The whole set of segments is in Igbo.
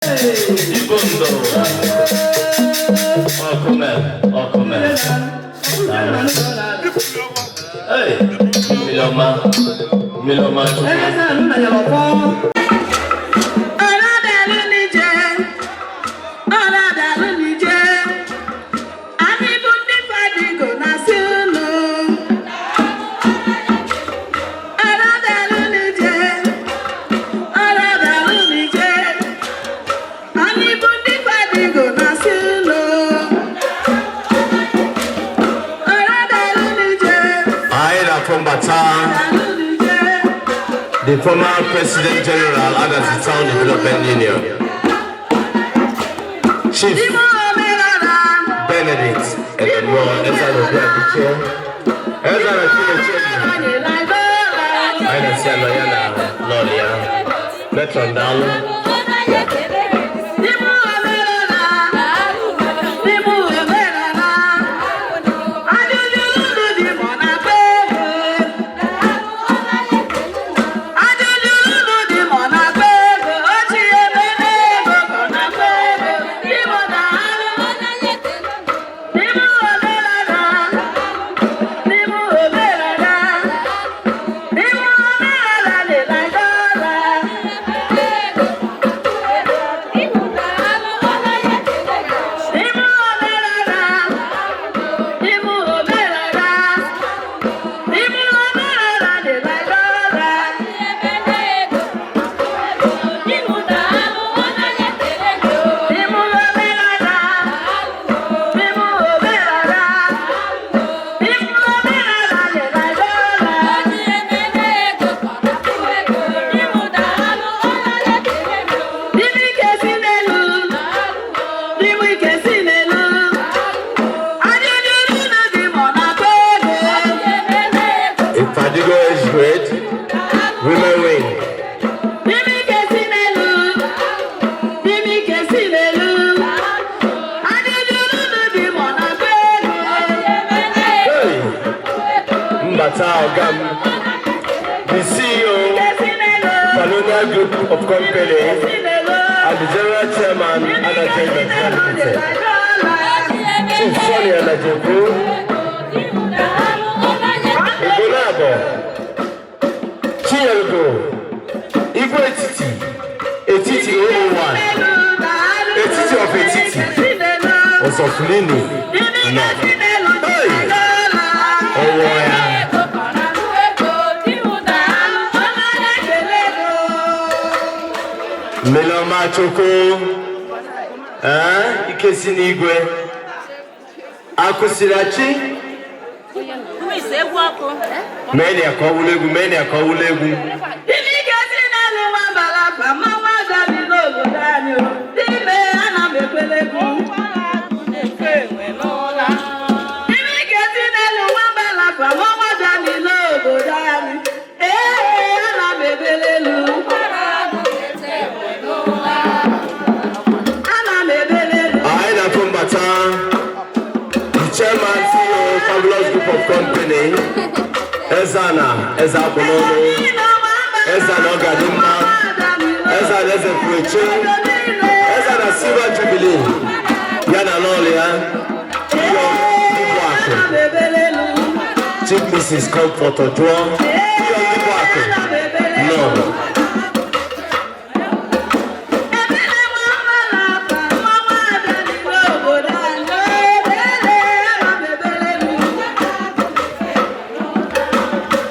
Ibondo. Ọkụme, ọkụme. Hey, mmiri ọma, mmiri ọma Chukwu. Ọlọ́dàlú nije, ọlọ́dàlú nije, anyị bụ ndị Fadigo na-asị unu. Ọlọ́dàlú nije, ọlọ́dàlú nije, anyị bụ ndị Fadigo na-asị unu. Ọlọ́dàlú nije, Anyị na-afọ mbata ọlọ́dàlú nije. The former President General, Adazi Town Development Union, Chief Ime omenala. Benedict Emmanuel Ezana Obiabiche, Ezana Chineche. Anyị na-asị anọ ya na lọrị ya. Metron, daalụ. Ime omenala, ime omenala, ajụjụ unu dị mọ na ego, ajụjụ unu dị mọ na ego, ochie ebe n'ego kọ na ego, ime na alụ, ime omenala, ime omenala, ime omenala dị na dọla. Ime omenala, ime omenala, ime omenala dị na dọla. Ime omenala, ime omenala, ime omenala dị na dọla. Dime ike si n'elu, dime ike si n'elu, ajụjụ unu dị mọ na ego. Ifadigo age grade, women wing. Dime ike si n'elu, dime ike si n'elu, ajụjụ unu dị mọ na ego. Hey! Mbata ọga m, the CEO, Colonial Group of Company, and the General Chairman, Anaje Nigeria Limited. Chief Sonny Anajeku, Igonabo, Chinyelugo, Igwe Etiti, Etiti 001, Etiti of Etiti, Osofulini, no. Hey! Ọwọ́ ya. Mmiri ọma Chukwu, ee, ike si n'igwe, akụsirachi, mee ya ka ọ wụlụ egwu, mee ya ka ọ wụlụ egwu. Ike si n'elu nwa balapa, mmanwụ agaghị n'obodo anyị o. Dime ana m ekwele egwu. Ike si n'elu nwa balapa, mmanwụ agaghị n'obodo anyị. Ee, ana m ebele elu. Ana m ebele elu. Anyị na-afụ mbata the chairman, CEO, Fabulous Group of Company, Ezana Eze Akpụnọnụ, Ezana Ọgadimma, Ezana Eze Kweche, Ezana Silver Jubilee, ya na lọọlụ ya, Iyo Igbo Akụ, Chief Mrs. Comfort Ojuo, Iyo Igbo Akụ, nọ. Ebele nwa balapa, mmanwụ agaghị n'obodo anyị. Ee, ana m ebele elu.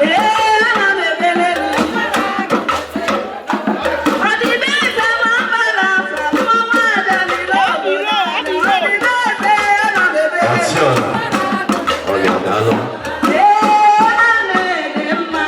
Ee, ana m ebele elu. Ọdịbeze nwa balapa, mmanwụ agaghị n'obodo anyị. Ọdịbeze, ana m ebele elu. Action. Ọlịa, daalụ. Ee, ana m ede mma.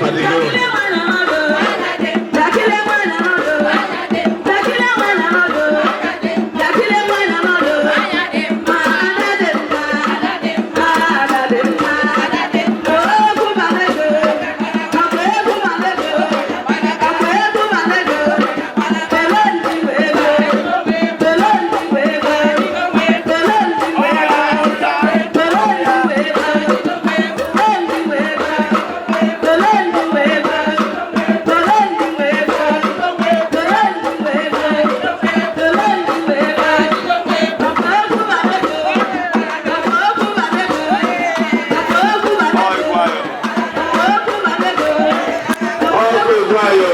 Ifadigo. Ọkụ egwu ayo,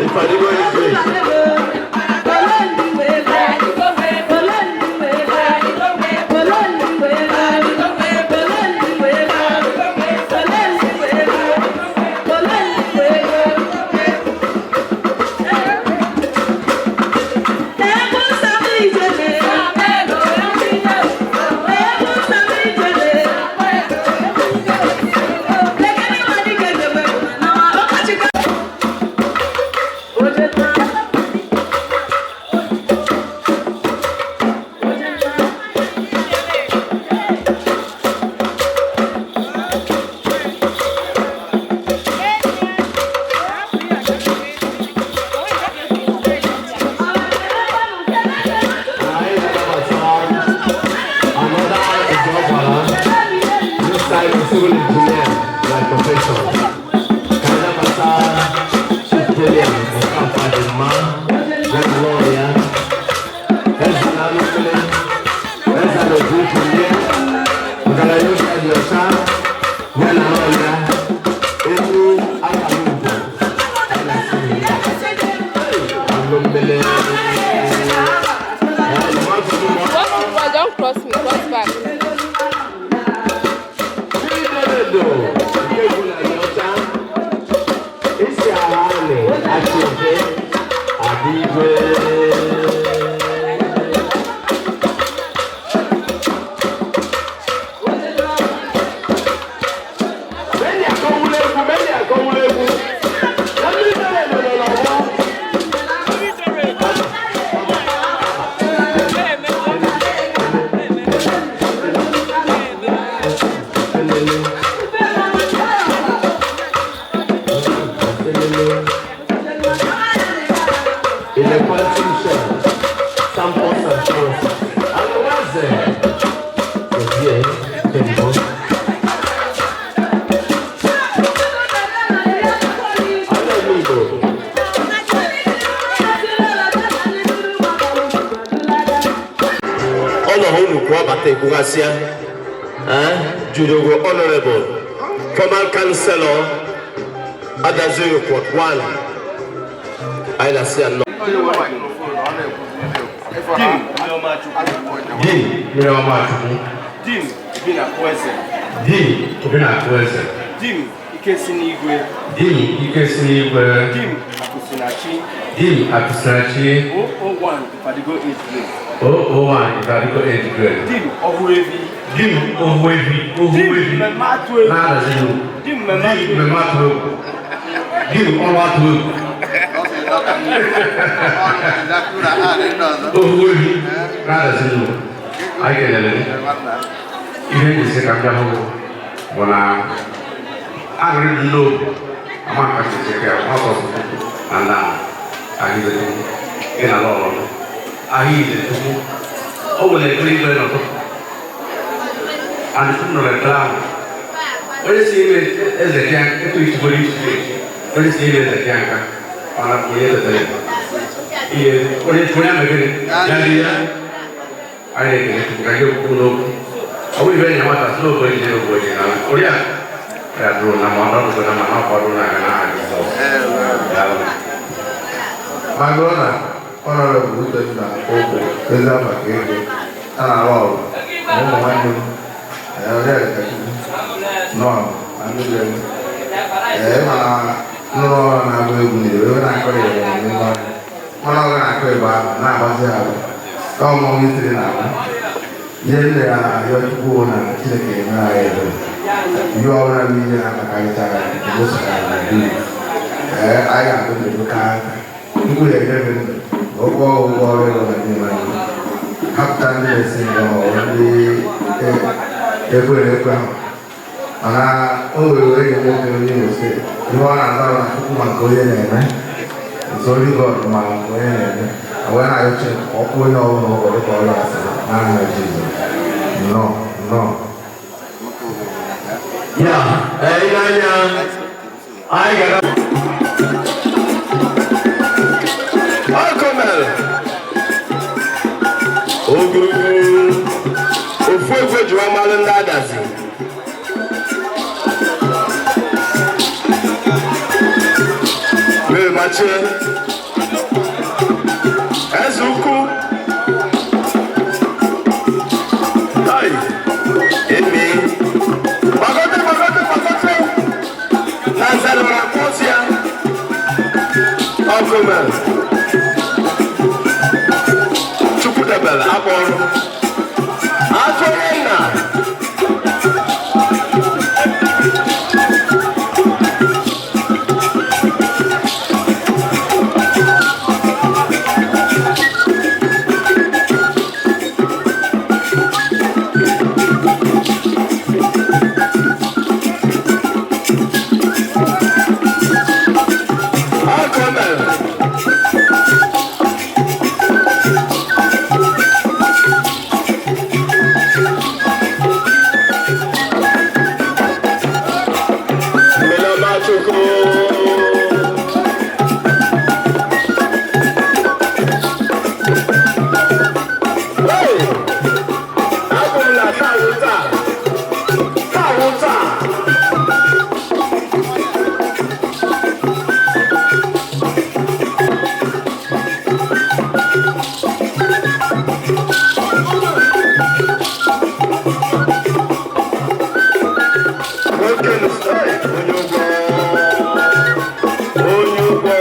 Ifadigo Igwe. Anyị na-anabata another Ezeogbala, this time a civil engineer by profession. Ka anyị nabata Chief William Okafor, Lawyer, Eze na Alụmle, Eze na Ojukwunye, ọgaranya obi dị ọcha, ya na lawyer, Elu Akalugo, Alụmle. Well, don't cross me, cross back. Chinedo, nke bụ na dị ọcha, isi ala anị achịfe adịgwe. Many akọwụla egwu, many akọwụla egwu. Na ndị mere nọ n'ọgbọ. Elele. Elele. In the quantum shell, samples and shows. And the ones there, the here, the Igbo. Ọ nọ ha unu kwuo bata ekwughasịa. Judogo Honorable, former Councillor Adazi Ward 1. Anyị na-asị ya nnọọ. Di mmiri ọma Chukwu. Dim Obi na-akụ eze. Di Obi na-akụ eze. Dim ike si n'igwe. Dim ike si n'igwe. Dim Akụsinachi. Dim Akụsinachi. 001 Ifadigo age grade. 001 Ifadigo age grade. Dim Ọhụrụ Evi. Dim Ohu Evi. Ohu Dim Evi. Mmemme Atụ Egwu. Na-adazi egwu. Dim Mmemme Atụ Dim Egwu. Mmemme Atụ Egwu. Dim Ọrụ Atụ Egwu. Ohu Evi. Na-adazi egwu. Anyị kelere gị. Ihe njisi ka m bịa hụ bụ na aṅụrị dị n'obi ama nka sisi ka ọsọ na nna ahịa ị na-alụ ọrụ ahịa ije tupu o nwere ekpere igwe n'ụtụtụ and tupu nọrọ ekpere ahụ onye si ime eze kia etu ichigoro ichigoro onye si ime eze kia nka ọ na onye ezetere ihe onye onye amegịrị ya dị ya. Anyị na-ekele Chukwu ka ihe okwu n'okwu ọ bụrụ ibe enyi nwata si n'oge ejije n'oge ojii na oriakụ ya dụrụ na ma ọ dụrụ na ma na ọkọdụ na aga n'aha Jizọs. Daalụ. My brother, Honorable Uchenna Ogbo, eze maka ego, a na-arụ ọrụ na ụmụ nwanne m, Oriakụ Chukwu, nọ na ndị be m. Ee, mana nụrụ ọrụ na-agba egwu n'ire, ebe na-akọ ịgba n'ime ọhịa. Mana ọ na-akọ ịgba ahụ, na-agbazi ahụ. Ka ọmụmụ itiri na-agba. Ihe nne ya ayọ Chukwu na Chineke emere anyị ebere. Ihe ọbụla bụ ihe na-akpakarịta anyị gosipụtara na di. Ee, anyị ga-abụ ndụ ka aka. Chukwu ya-enye gị ndụ na ụgwọ ụgwọ ọrụ ịrụ na ndị mmadụ. Hapụta ndị na-esi ndụ ma ọ bụ ndị ekwere ekwe ahụ. Mana o nwere enyi nwoke onye Imo Steeti. Ihe ọ na-aza bụ na Chukwu ma nke onye na-eme. It's only God ma nke onye na-eme. Wee na-ayọ Chineke ka ọ kwụọ onye ọbụla ụgwọ dịka ọrụ ya sị n'aha Jizọs. Nnọọ, nnọọ. Ya, ee, ile anya, anyị gara. Ọkụmel, ogurugwu, ofu egwu ejiwa mmalụ ndị Adazi. Mmiri machie, eze ukwu, tai, emi, gbagote, gbagote, gbagote, na nzere mara kwụsị ya, Ọkụmel, Chukwudebere akpọrọ, atụ onye nna. Ọkụmel. Mmiri ọma Chukwu. Hey! Abụ m na taa wụ taa. Taa wụ taa. Nwoke hey, onye ụgwọ. Onye ụgwọ.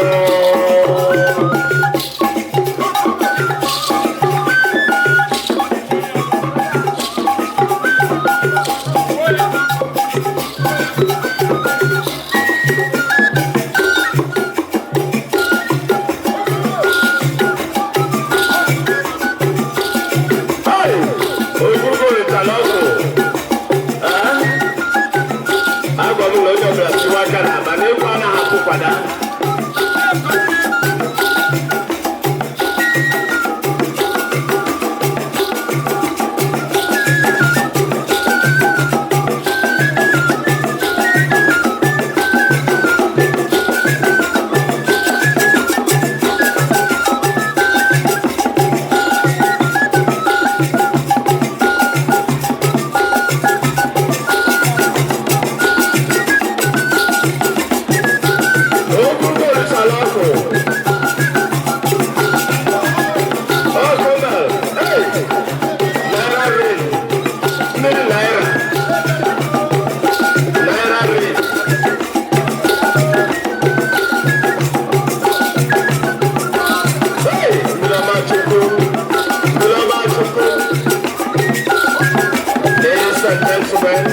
Hey! Ogwugwu ritara ọgwụ. Eh? Agwa m na onye ọbụla tiwa aka n'aba na egwu anaghị akwụkwada. Ogwugwu ritara ọgwụ. Ọkụmel, hey! Naira rain. Mmiri naira. Naira rain. Hey! Mmiri ọma Chukwu. Mmiri ọma Chukwu. Ladies and gentlemen,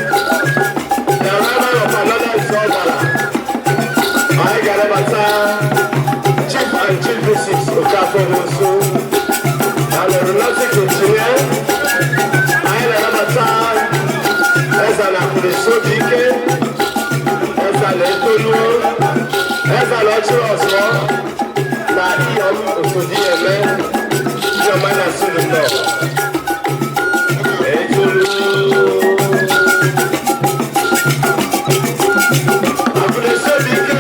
the arrival of another Zọbala. Anyị ga-anabata Chief and Chief Mrs. Okafor Nwosu, and aeronautic engineer. Anyị na-anabata Eze na Akwụnesobike, Eze na Etoluo, Eze na Ọchịrị Ọzọ, na Iyom Osodieme, Iyom na Sulundo. Etoluo. Akwụnesobike,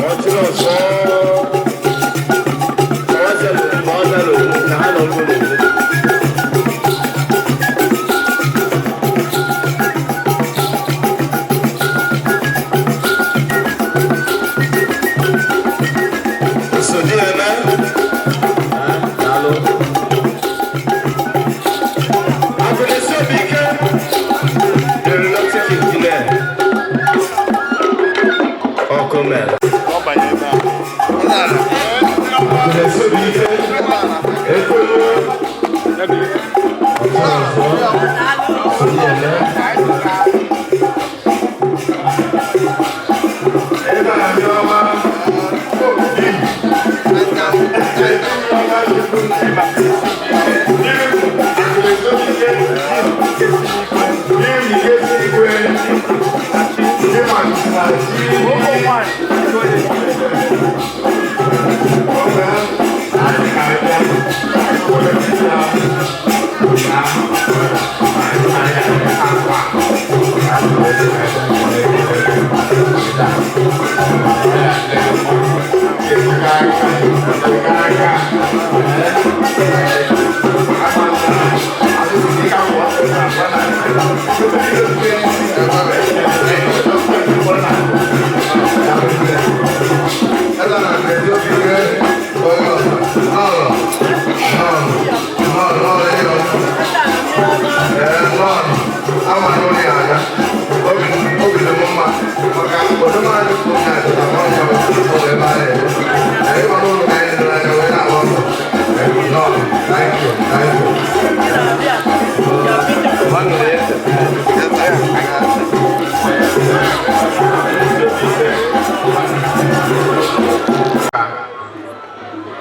Ọchịrị Ọzọ. Ma ọ zara na ha nọ n'ụlọ. Osodieme. Daalụ. Akwụnesobike, aeronautic engineer. Ọkụmel. Akwụnesobike, Etoluo.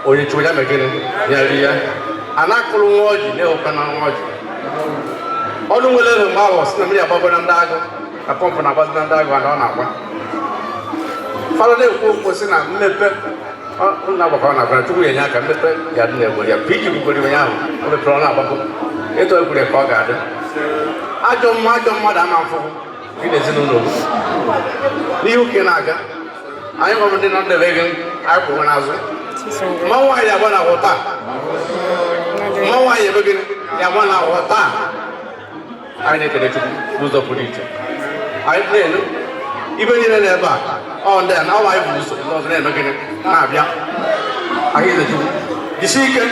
Onye chụrụ ya megịnị ya ri ya a na-akụrụ nwa ọjị na-ewekwa na nwa ọjị ọnụ nwere ere mgbe ahụ sị na mmiri agbago na ndị agụ na pọmpụ na-agbazi na ndị agụ na ọ na-agba fada na-ekwu okwu sị na mmepe na-agbakọ ọ na-agbara Chukwu ya enye aka mmepe ya dị na-egwere ya piji gwugwere ụnyaahụ o mepere ọ na-agbakọ ịtọ ekwere ka ọ ga-adị ajọ mma ajọ mmadụ ama mfụgụ gị na ezinụlọ n'ihu ka ị na-aga anyị nwere ndị nọ ndebe gị anyị kwụrụ n'azụ mmanwụ anyị agba na ahụ taa mmanwụ anyị ebe gịnị ya agba na ahụ taa anyị na-ekele Chukwu n'ụzọ pụrụ iche anyị na-elu ibe niile na ebe a ọ ndị a na ọwa anyị bụ ụzọ ndị ọzọ na-eme gịnị na-abịa anyị eze Chukwu jisie ike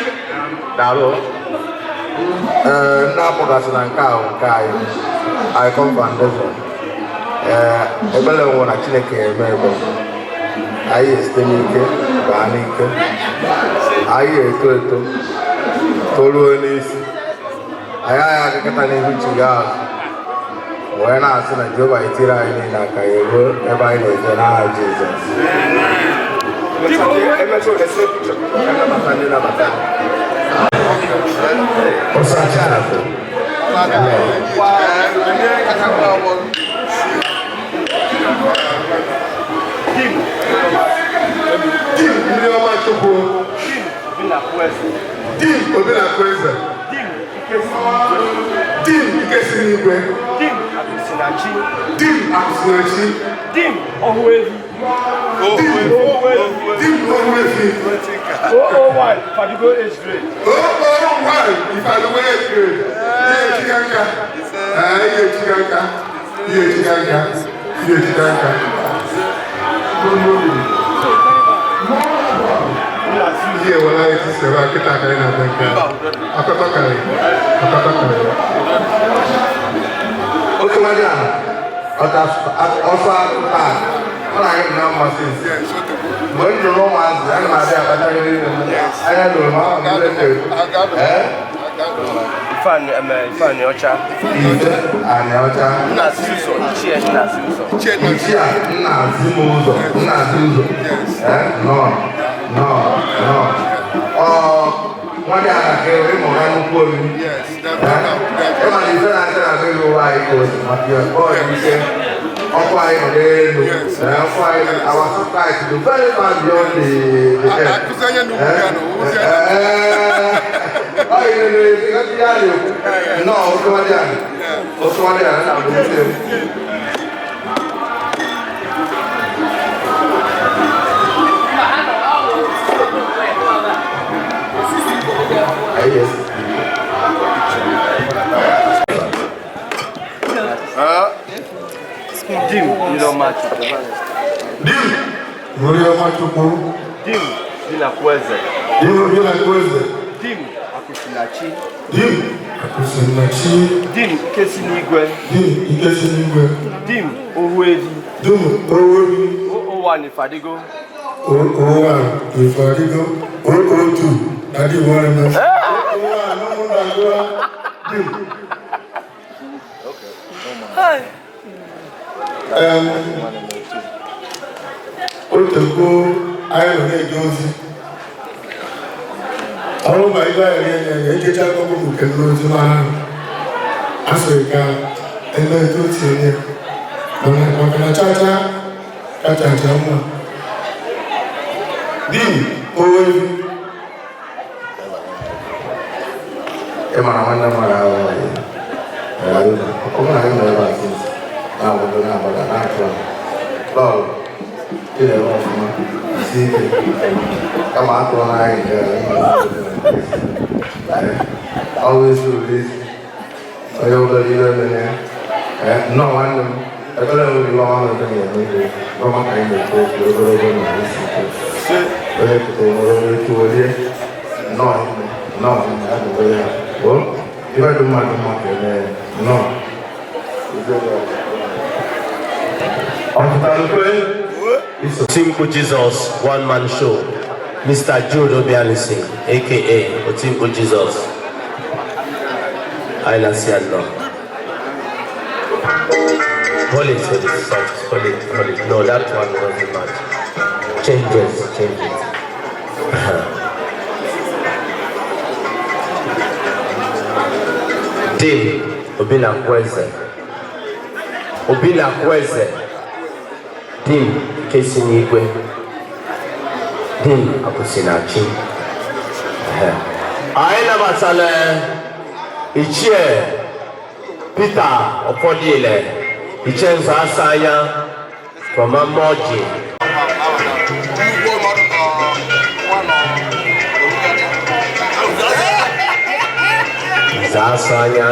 daalụ. Ee, ndị apụgasị na nke ahụ nke anyị Icon Foundation. Ee, ebere nwụ na Chineke eme ebere. Anyị esite n'ike baa n'ike, anyị eto eto toruo n'isi, anyị agha agakọta n'ihu chi gị azụ wee na-asị na Jehova etiri anyị niile aka ya ruo ebe anyị na-eje n'aha Jizọs. Dim Mmiriọma Chukwu, Dim Obi na-akụ eze, Dim Ike si n'igwe, Dim Akụsinachi, Dim Ọhụevi, Dim Ọhụefi, 001 Fadigo age grade. 001 Ifeanyi age grade, ihe echiga nka, ihe echiga nka, ihe echiga nka, ihe echiga nka. Ihe were anyị ti sebe akịta akarị na abịa nke a. Akọtọ karị, akọtọ karị. Otu nwadị a ọsọ akụkọ a ọ na-aga m na mmasị mgbe m nụrụ ụmụazị ana m abịa akpacharịrị anya lụrụ m ahụ m ndị na-ekwu ee Ifeanyi Ifeanyi Ọcha. Ife anị ọcha Nna-asị ụzọ, Ichie Nna-asị ụzọ. Ichie a nna-asị m ụzọ nna-asị ụzọ ee nọ nọ nọ ọ nwadị a na ka ịmụ ha nnukwu oriri ịma na ife na-asị na mmiri ụwa anyị ka o si maka ya ọ dị ike ọkụ anyị nọ n'elu ọkụ anyị our satellite dị very far beyond the earth. Ọ yi n'elu ezi ya na-ekwu nnọọ otu ọ dị ala na-abụ isi m. Yes. Dim Mmiriọma Chukwu. Dim Mmiriọma Chukwu, Dim Dinakwueze. Dim Obi na-akụ eze, Dim Akụsinachi. Dim Akụsinachi, Dim Ike si n'igwe. Dim Ike si n'igwe, Dim Ohuevi. Dim Owebi, 001 Ifadigo. 001 Ifeadigo, 002 Dadi Warren. 001 Ụmụnna Dim. Otego anyị nọ na-eje ozi. Ọrụ ma ibe anyị enye enye ejecha akwụkwọ nke n'ozi mara a sịrị ka eme etu o si enye mana maka na chacha kachacha mma di owe. Ị mara nwanne m mara ahụ ọ bụrụ na anyị nọ ebe a since na-agbado na-agbada na-atụ ahụ lọọlụ ị na-eme ọfụma isi ike kama atụrụ na anyị nke always release onye ọbụla ihe mere ya nnọọ nwanne m ebere m ihe ọma na eme ihe ọma ka anyị na-ekwu okwu ogologo na isi ike onye pụtara nwere onye tụwelie nnọọ nnọọ adịgo ya o ife dị mma dị mma ka eme ya nnọọ. Ọpụtara kwe Otimkpu Jesus one man show, Mr. Jude Obialisi, aka Otimkpu Jesus. Anyị na-asị ya nnọọ. Hold it, hold it, soft, hold it, hold it. No, that one doesn't match. Change it, change it. Dim Obinakweze. Obinakweze. Dim Kesi n'igwe. Dim Akwụsịnachi. Anyị nabatala Ichie Peter Ọfọdịle, Ichie Nzọ Asa Anya from Amoji. Nzọ Asa Anya.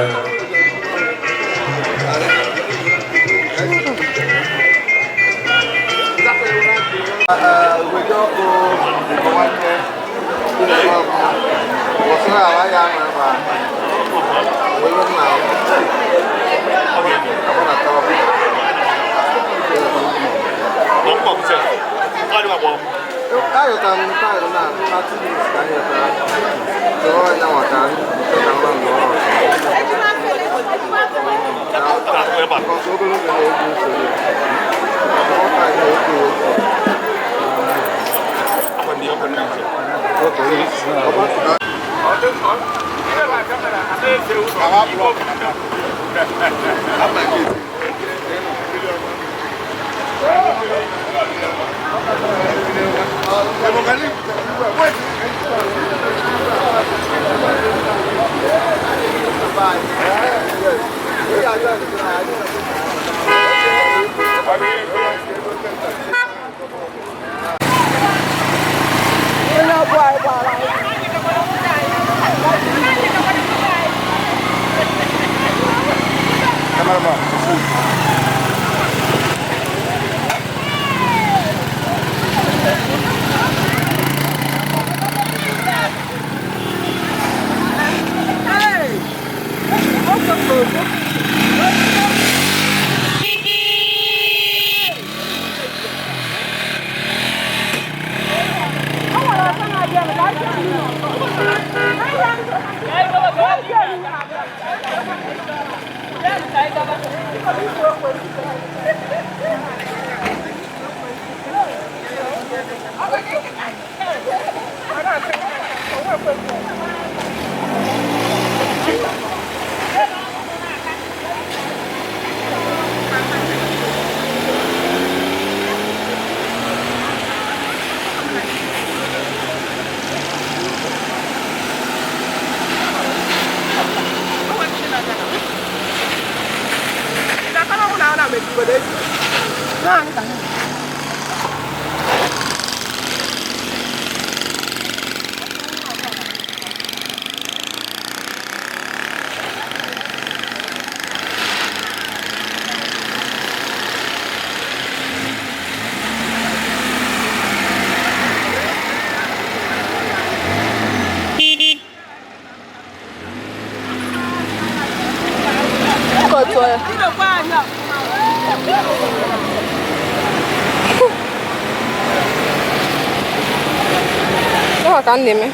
Ka m na-eme.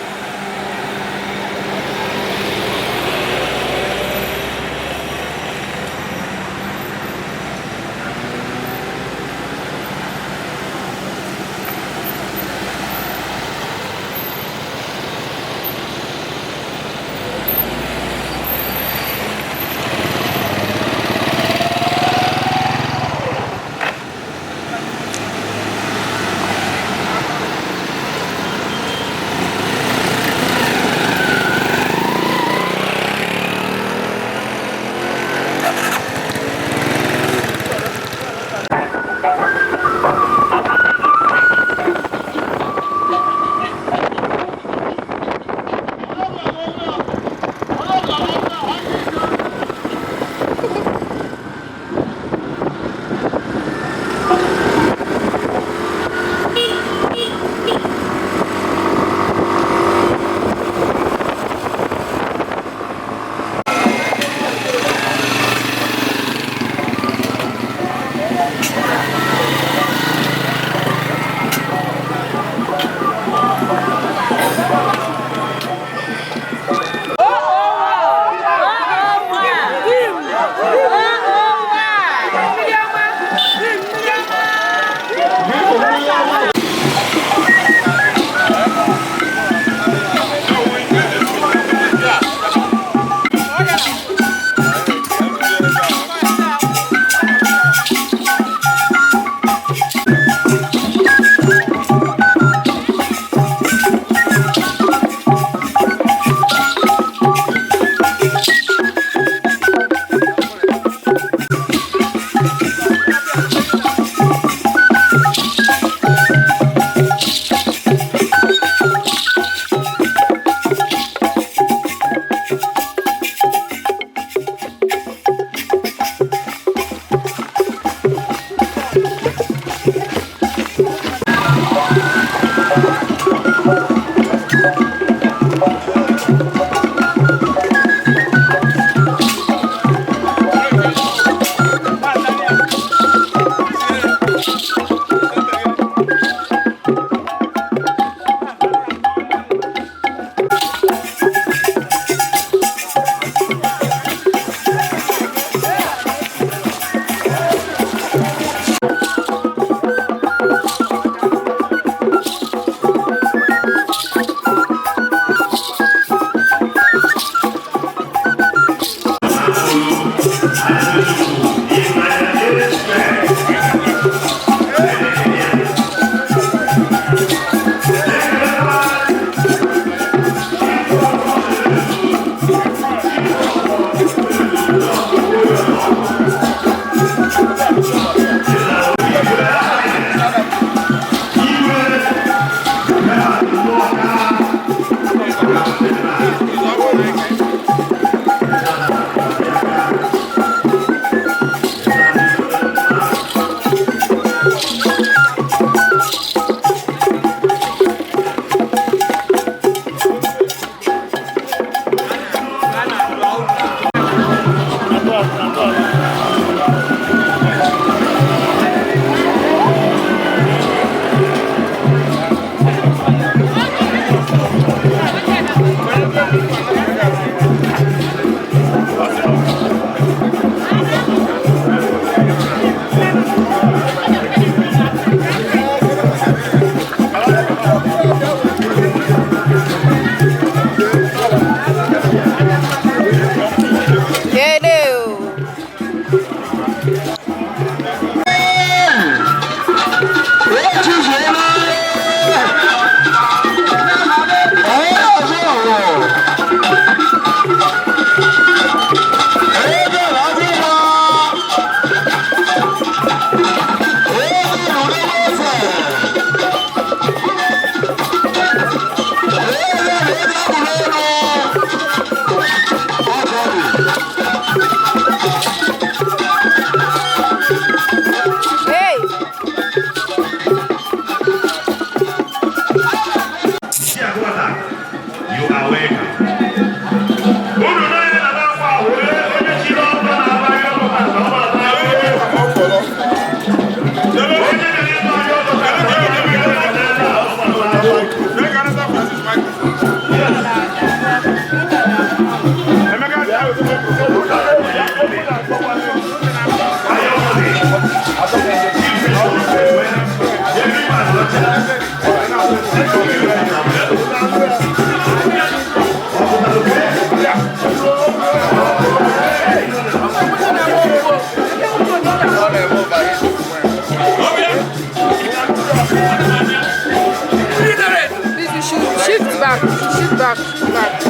Please, you should shift back. Shift back. Shift back.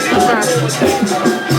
Shift back.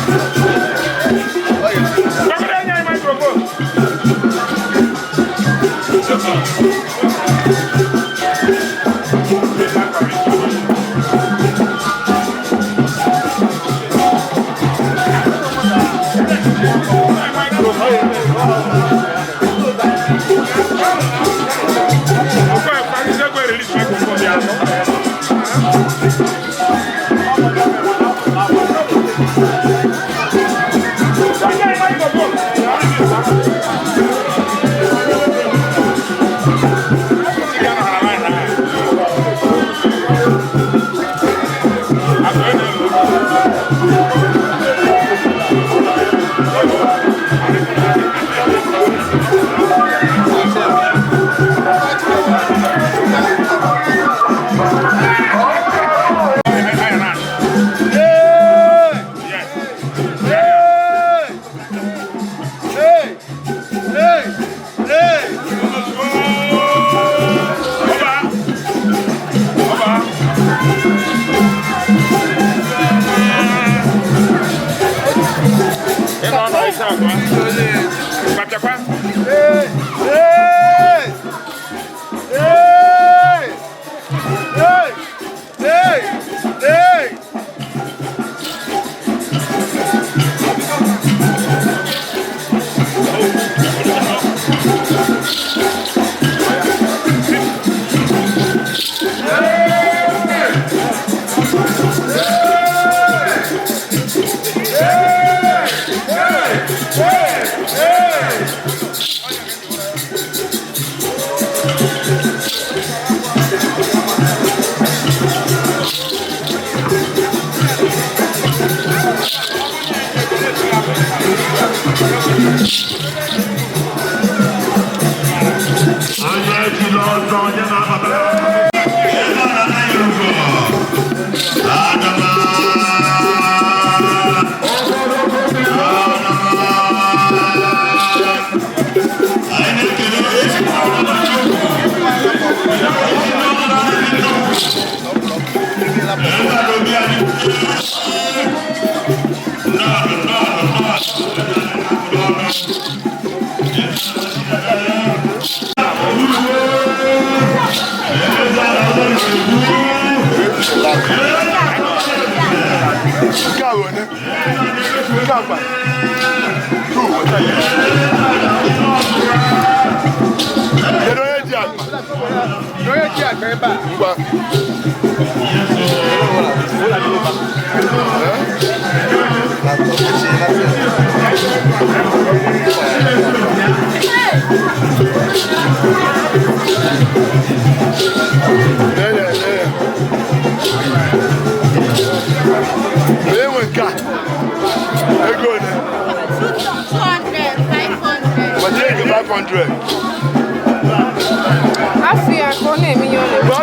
Afọ ya ka ọ na-eme ihe ọ na-eme.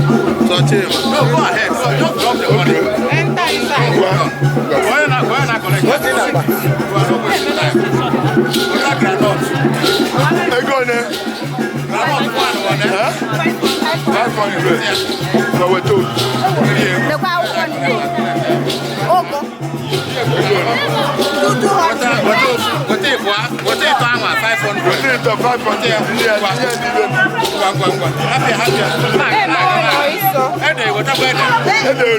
No, go ahead. Go, just drop the money. Enter inside. Go ahead and collect. You are not wasting time. Without groundnut. Groundnut one, one, eh? 500. So we're two. What if 500? 500. Happy, happy. Ee, ma ọ nọ ịsọ. Ede, weta kwa ede. Ede.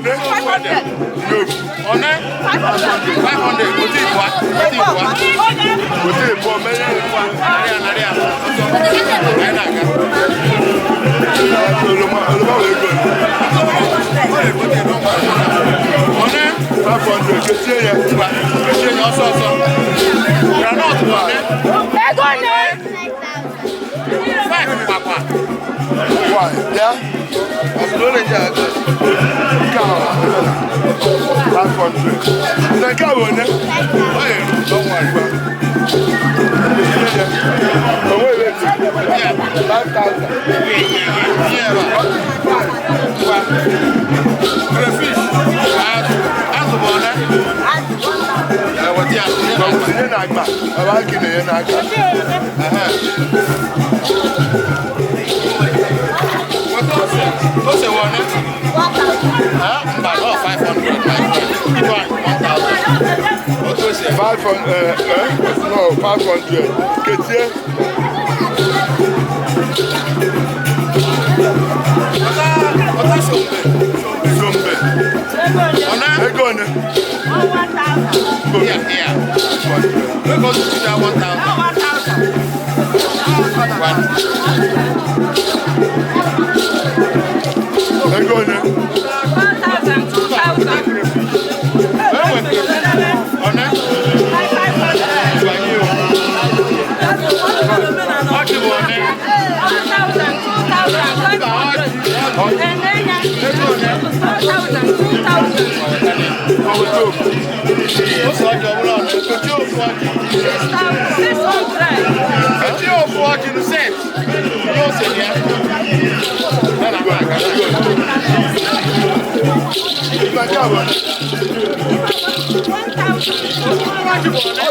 One? 500. Weta ibua. Weta ibua. Weta ibua, mere ibua. Narị a, narị a. Ọsọ. Anyị na-aga. Oroma, oroma wee go. One? 500. Kesie ya. Ngwa, kechie ya ọsọ ọsọ. Groundnut bụ one? Ego ne? 5 gbakwa. Why? Yeah? 500. Na nke a bụ onye? Ọ ya eru, don't worry. Onwe ebe dị. 5,000. Crayfish. Azụ bụ one. Weta ya. Ma ọ bụ tinye n'akpa, ọ bụ akị na-enye n'aka. Weta ose. Ose wụ one. Mba, no, 500. Ibe anyị, 1,000. Otu ose. 500, no, 500. Ketie. Weta shombe. Zombe. One. Ego one? Here, here. Ego zụta 1,000. One. Ego one? One. Ọjị bụ one. Ose ọjị ọbụla one. Kechie ofu ọjị. Kechie ofu ọjị nụ set. Ihe ose dị ya. Ya na akpa aka. Na nke a bụ one? Ọjị bụ one.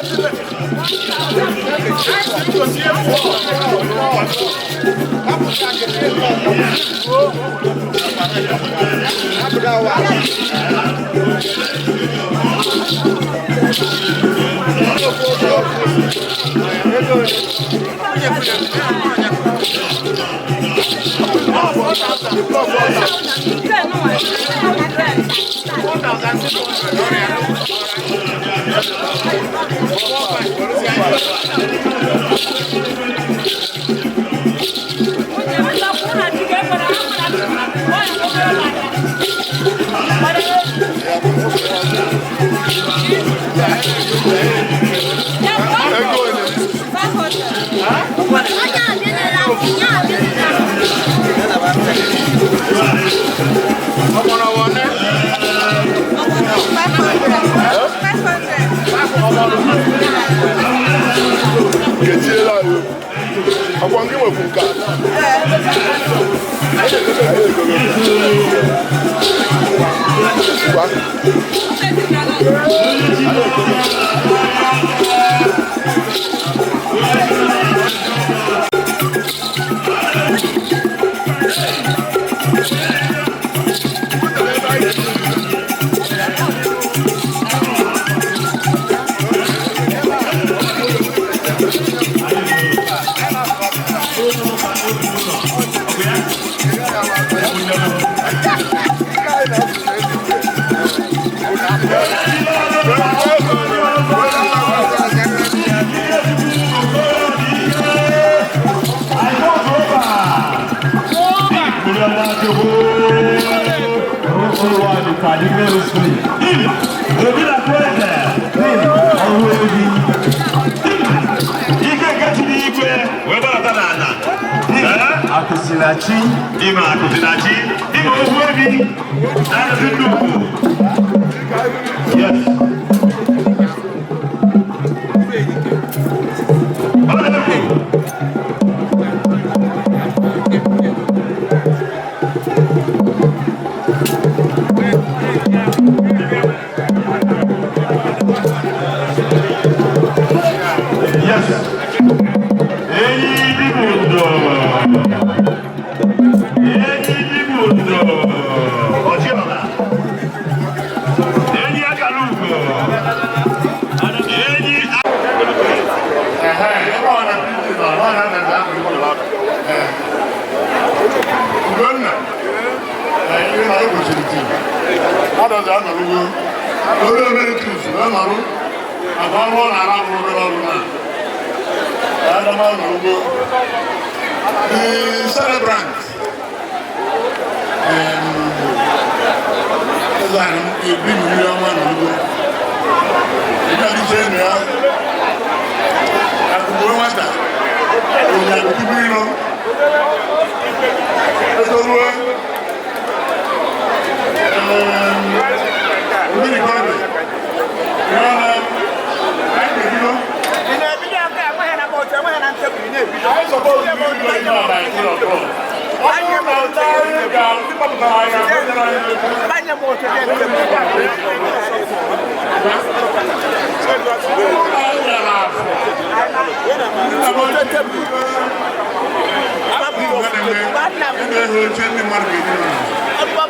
Ego one? Ọgbọnọ wụ one. Ketiela ya. Ọkwa nke nwekwu nke a? Anyị egogo. Gwa. Akụsinachi ime akụsinachi ime ohu ebi na-adị nnukwu. Yes. Ọ na-ekwu. Yes. Enyi dị bụ ndụ. Enyi dị bụ ndụ. Ọchịọla. Enyi akara ugo. Enyi. Ugonna, ihe na ekwesịrị ti. Adọzi anọrụgo. Onye emeritus na-anọrụ. Maka ọrụ ọ na-ara bụ obere ọrụ na. Adama anọrụgo. The celebrant. Eze anyị ebi mmiri ọma anọrụgo. Ndị adịche enyi ya. Akụkụ nwata. Onye akụkụ iro. Etoruo. Mmiri kọrọ. 3 o'clock. Ọ bụrụ na ndị anyị ga ndị gbapụtara anyị ahụ nyere anyị okwu. Ọ bụrụ na anyị bịara afọ, ndị na-eme oche ndị mmadụ ga-eji nọ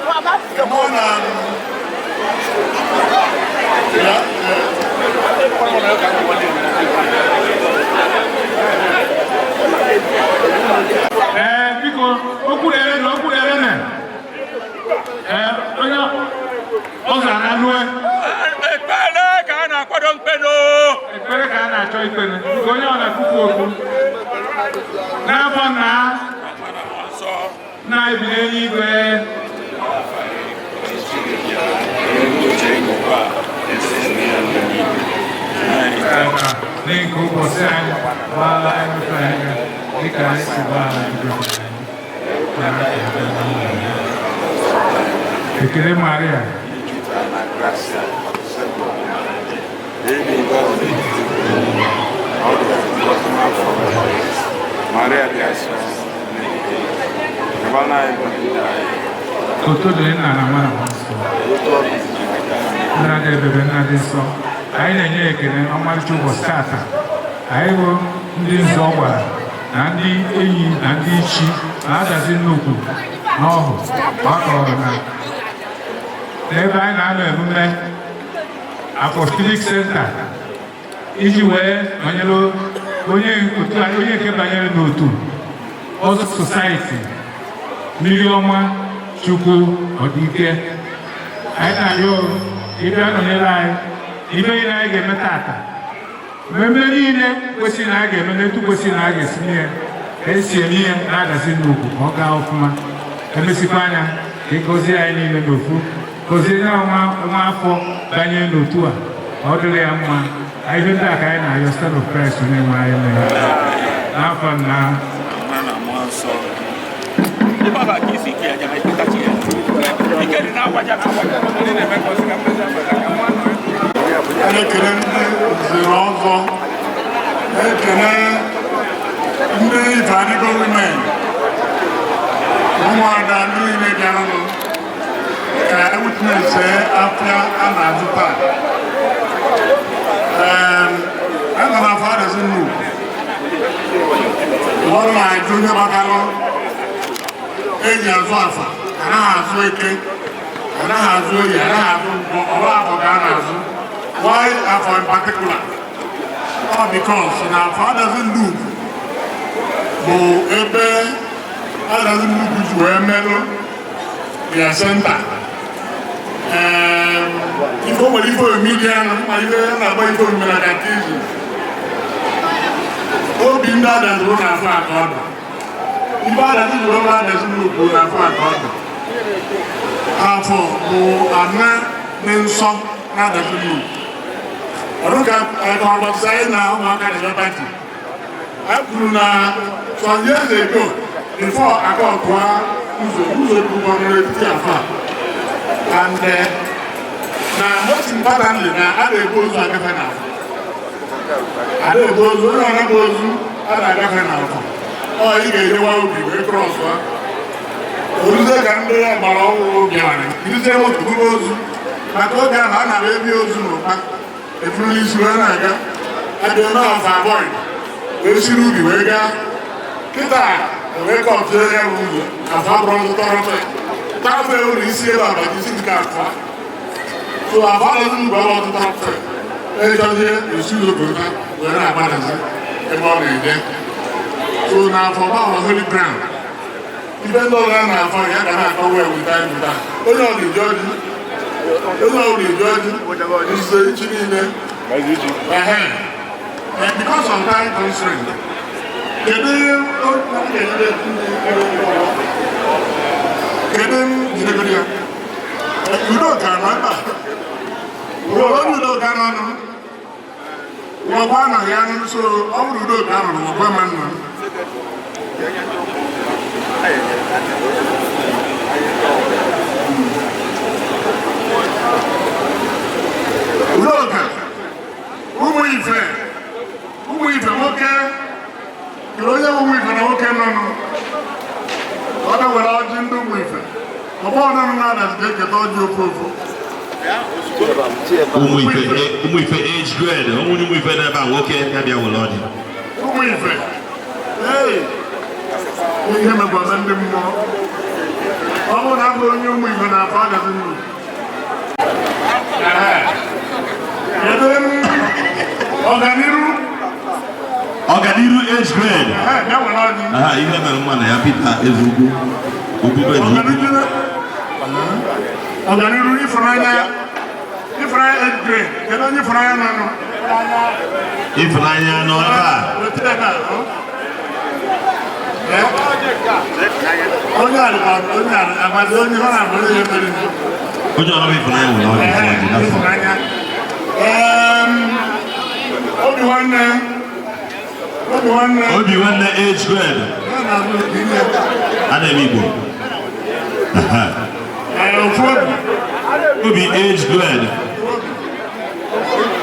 n'ala. Mụ na ya. Ee, biko, okwu rere na okwu rere na ee onye ọ zara nue. Ekpere ka a na-akwado mkpeno. Ekpere ka a na-achọ ikpere. Biko, onye ọ na-ekwukwu okwu n'afọ nna na-ebi n'eluigwe. N'ike ụbọchị anyị gbaala anyị mmepe anyị dịka anyị si gbaala ndị anyị. Ekele Maria. Maria dị asọ. Otu dịrị nna na nwa na mmụọ nsọ. Nna dị ebebe, nna dị nsọ. Anyị na-enye ekele ọmarịcha ụbọchị tata. Anyị bụ ndị nzọ gbara na ndị enyi na ndị ichi na-adazi nnukwu n'ọhụ gbakọrọ na n'ebe anyị na-anọ emume Apostolic Center iji wee nọnyere onye otu anyị, onye nke banyere n'otu Ọzọ Society, mmiri ọma Chukwu ọdịike. Anyị na-arịọ ịbịa nọnyere anyị ibe niile anyị ga-eme tata, mmemme niile kwesịrị na a ga-eme n'etu kwesịrị na a ga-esi mee ka esi eme ihe na-adazi nnukwu ka ọ gaa ọfụma. Emesikwa anya ka ị gọzie anyị niile n'ofu, gọzie nye nwa afọ banye n'otu a ka ọ dịrị ya mma. Ihe ndị a ka anyị na-arịọ site na Kraịst onye nwe anyị mere n'afọ nna. Na-ekele ndị nzere ọzọ, na-ekele ndị Ifeadigo women, ụmụada ndị niile bịaranụ ka e witness afịa a na-azụ taa. Aga m afọ adịzi nnukwu ọ na-ajụ onye gbatalụ eji azụ afa. Anaghị azụ eke, anaghị azụ oyi, anaghị azụ nkwọ, ọba afọ ka a na-azụ. Why afọ in particular? Ọ because na afọ adazi nnukwu bụ ebe adazi nnukwu ji wee melụ ya center. Ife o nwere ife omimi dị anụ ma ife a na-agba ife omimi na catechism. Obi ndị adazuru na-afọ aka ọdụ ife adazi zuru ọrụ adazi nnukwu na-afọ aka ọdụ. Afọ bụ ana dị nsọ na-adazi nnukwu ọdụ ka ọgbasa anyị na ụmụaka dị pati a kwuru na some years ago before aka ọkụa ụzọ ụzọ kwuru n'etiti afọ a and na most importantly na a na-ebu ozu agafe n'afọ, a na-ebu ozu, onye ọ na-ebu ozu a na-agafe n'afọ. Ọ ị ga-enyewa obi wee cross a oruzie ka ndị ọgbara ọhụrụ bịara kirizie moto buru ozu maka oge ahụ a na-abịa ebi ozu n'ụkpa efuru n'isi wee na-aga abịa na ọfa avoid wee si n'ubi wee gaa kịta wee kọpụta ya bụ ụzọ afọ abụrụ ọzọ tọrọfe tarafe ụlọ isi ebe abata isi nke afọ so afọ alọzi mgbe ọrụ ọtụtụ afọ ejozie esi ụzọ pụta wee na-agbadazi ebe ọ na-eje. So na afọ gbanwe holy ground ibe ndị ọzọ a na-afọ ya ga na-akọ wee weta weta onye ọ na-eji ọjị, onye ọ na-eji ọjị nzuzo echi niile. Ehe. Because of time constraint, kedu kedu m jidegoro ya? Udoka nọ ebe a. Onye Udoka nọ nụ nwekwa anaghị anụ, so ọ bụrụ Udoka nụrụ nwekwa ma nna m. Udoka, ụmụ ife, ụmụ ife nwoke, kedu onye bụ ụmụ ife na nwoke nọ nụ? ọjị ofu ofu. Ụmụ Ife, Ụmụ Ife age grade, onye Ụmụ Ife n'ebe a, nwoke ya bịa were ọjị. Ụmụ Ife, ee, ihe mekwara ndị mmụọ. Ọ bụrụ na abụ onye Ụmụ Ife na-afọ agazi nnukwu. Kedu ọganiru? Ọganiru age grade. Bịa were ọjị. Aha, ihe mere mma na ya, Peter Ezugwu, Obibo Ezugwu. Ọganiru, ịfụnanya, ịfụnanya age grade. Kedu onye ịfụnanya nọ nọ? Ịfụnanya nọ ebe a. Weta ebe a, ọ? Onye a dịkwa onye a agbazi onye ọ na-abụ onye mere. Onye ọrụ ịfụnanya nwere ọjị, ọjị n'afọ. Ịfụnanya. Obi nwanne, obi nwanne. Obi nwanne age grade. Ya na-abụ ihe. A na-eme Igbo. Aha. Ofu obi. Obi age grade.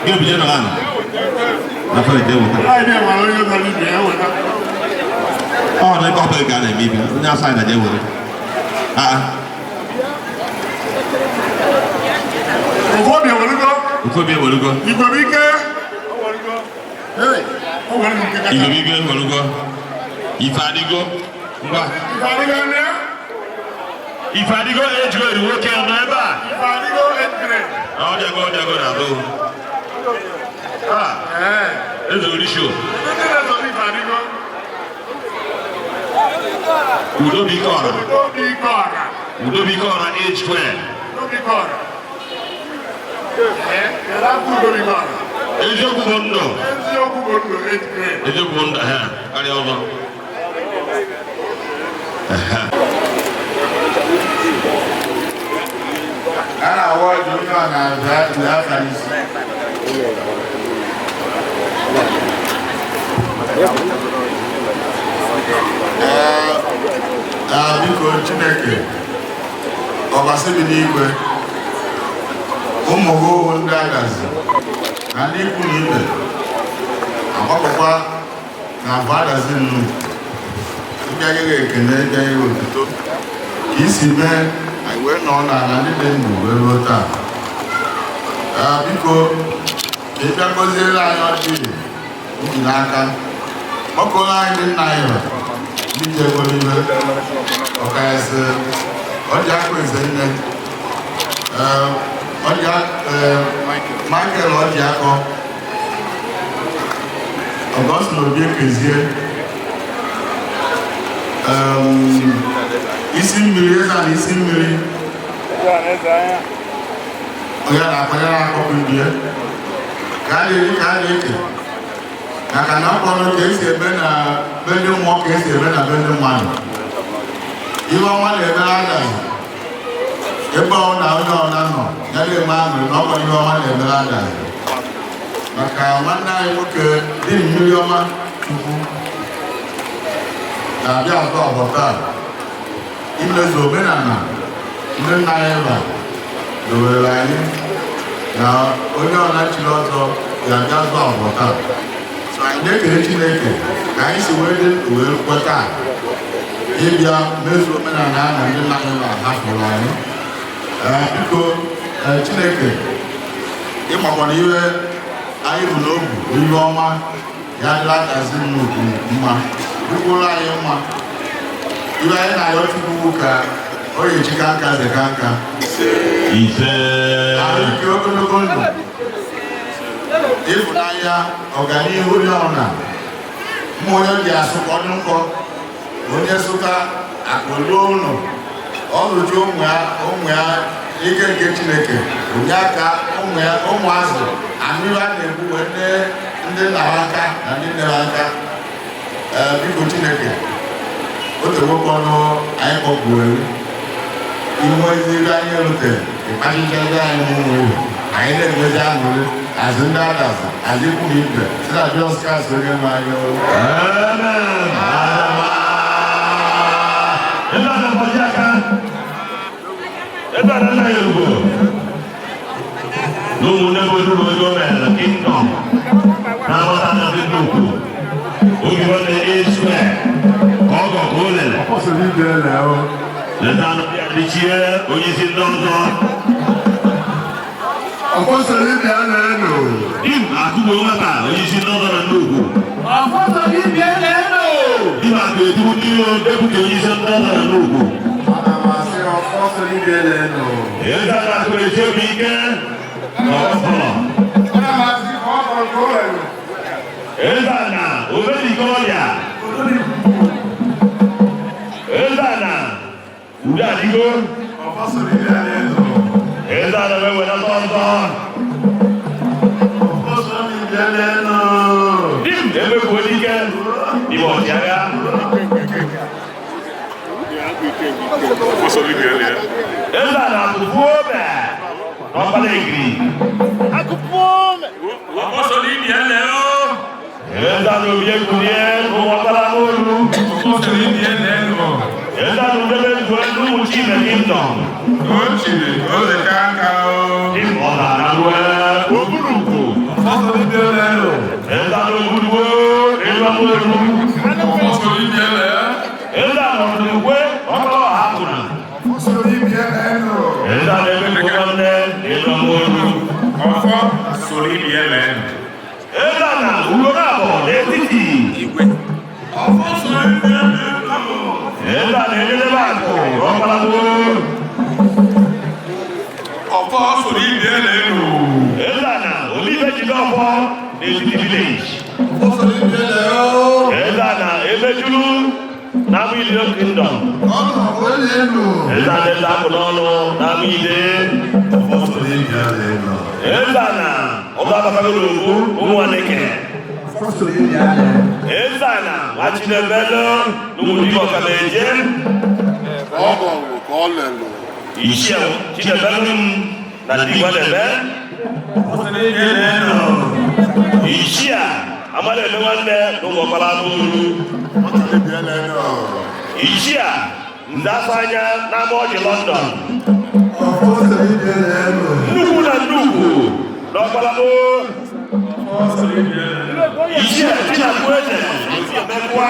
Gị obi nọ ahụ. N'afọ ite weta. Anyị na-enwere onye zọrọ ibe ya weta. Ọ na ebe ọ bụla ka a na-eme ibe. Onye asa na je were. Ah. Ofu obi ewerugo. Ofu obi ewerugo. Igwebike. Hey, o nwere nke kacha. Igwebike ewerugo. Ife adịgo. Ngwa. Ife adịgo nne. Ife adịgo age grade, nwoke nọ ebe a. Ife adịgo age grade. Ọ dịgo, ọ dịgo n'azụ. Ah. Eze Orisho. Ndị na-ezọrọ ife adịgo. Udobike ọra. Udobike ọra. Udobike ọra age grade. Udobike ọra. Ee, kedu afọ Udobike ọra? Eziokwu bụ ndụ. Eziokwu bụ ndụ age grade. Eziokwu bụ ndụ, ha karịa ọzọ. Aha. A na-awa ọjị, onye ọ na-abịa aka n'isi. Ee, biko Chineke, ọbasi bi n'igwe, ụmụ gị ndị agazi na ndị ikwu na ibe agbapụkwa na abụ adazi nnu ndị agaghị ekele, agaghị otuto ka isi mee anyị wee nọ n'ala ndị dị ndụ wee ruo taa. Ee, biko ka ị bịa gọziere anyị ọjị iji n'aka kpọkọrọ anyị ndị nna anyị ha, ndị ji ego n'ibe ọkachasị ọjị akụ eze nne. Ee, ọjị, ee, Michael ọjị akọ, Augustine Obi Ekezie, isi mmiri eze na isi mmiri onye na-akwanye na-akpọpụ ibie ka a na-eri ka a na-eke, maka na ọkpọrọ ka esi eme na be ndị mmụọ, ka esi eme na be ndị mmadụ. Ihe ọnwa na-emere adazi ebe ọ na onye ọna nọ ya na-eme aṅụrị na ọkpọrọ ihe ọma na-emere adazi, maka nwanne anyị nwoke dị mmiri ọma Chukwu na-abịa ọzọ ọbọ taa imezu omenala ndị nna anyị ba dowere anyị na onye ọna chiri ọzọ ga-abịa zụ ọbọ taa. So anyị na-ekele Chineke ka anyị si wee dị ndụ wee kweta ịbịa mezu omenala a na ndị nna anyị ba hapụrụ anyị. Ee, biko, ee, Chineke, ịmakwana ihe anyị bụ n'obu ihe ọma ya dịla kazi nnukwu mma, dịkwuru anyị mma. Ihe anyị na-arịọ Chukwu ka ọ ga-echika nka zeka nka. Ise. Ahụike, ogologo ndụ, ịfụnanya, ọganihu onye ọbụla mma, onye ji asụ ka ọ dị nkọ, onye sụta akụluo ụlọ ọ lụju ụmụ ya, ụmụ ya ike nke Chineke onye aka ụmụ ya, ụmụazụ anụ ihe a na-ekwu wee ndị ndị nna ha aka na ndị nne ha aka. Ee, biko Chineke, otu nwoke ọnụ anyị kpọkwuru ihu ezi ebe anyị erutere ịkpachichazi anyị n'ụmụ ewu, anyị na-enwezi aṅụrị azụ ndị adazụ azụ ikwu na ibe si na Jizọs Kraịst onye nwe anyị. Amen. Ebe a na-agbaji aka. Ebe a na-anaghị ugbo. Na ụmụnne bụ otu onye o mere kingdom. Na-agbata na ndị nnukwu. Obi nwanne A square. Ka ọ gọ ka o lele. Ọ sịrị ibe ele o. Eze Anọdịchie, onye isi ndị ọzọ. Ọfọsọrọ ibi a na-eno. Dim Akụgbo Nwata, onye isi ndị ọzọ na Nnukwu. Ọfọsọrọ ibi a na-eno. Dim Akụ Etigbu ndị iro, deputy onye isi ndị ọzọ na Nnukwu. Ana m asị ọfọsọrọ ibi a na-eno. Eze Akụ esi obi ike na ọfọlọ. Ana m asị ọfọlọ ka o were. Eze Ana, Obedike ọrịa. Eze Ana, Udo adịgo. Ọfọsọrọ ibi a na-eno. Eze Ana wee welata ọzọ. Ọfọsọrọ ibi a na-eno. Dim emegbuo dike n'ime ọchịagha. Eze Ana akụkụ obe n'ọkpara ekiri. Eze Ana obi ekulie n'ụmụ ọkpara n'olu. Eze Ana udebe ndụ n'ụmụ Chime Kingdom. Dim ọ na-ara rue ogurugwu. Eze Ana ogurugwu elu amụrụ. Eze Ana ọdụrụgwe ọkpara ọha pụrụ. Ọfọsọrọ ibi a na-eno. Eze Ana emegbu nwanne n'elu amụrụ. Eze Ana ugboro abụọ n'etiti. Eze Ana ededebe akụ ọkpara gboo. Eze Ana obibe jide ọfọ n'etiti village. Ọfọsọrọ ibi a na-eno. Eze Ana emejuru n'ama Ilio Kingdom. Ọnụ ọlẹ́nu. Eze Ana eze akụ n'ọnụ n'ama Ide. Ọfọsọrọ ibi a na-eno. Eze Ana ọzọ abatagoro okwu ụmụ Nwaneke. Ọfọsọrọ ibi a na-eno. Eze Ana nwachinebelu n'ụmụ dibọ ka na-eje. Ọ bọ̀rù ka ọ lẹ̀lù. Ichie Chinebelu m na Digwa na-eme. Ichie Amala eme nwanne n'ụmụ ọkpara n'olu. Ichie Nze afọ anya n'ama ọjị London. Ọfọsọrọ ibi a na-eno. Nnukwu na nnukwu n'ọkpara gboo. Ichie Chinakwu eze ezi emekwa.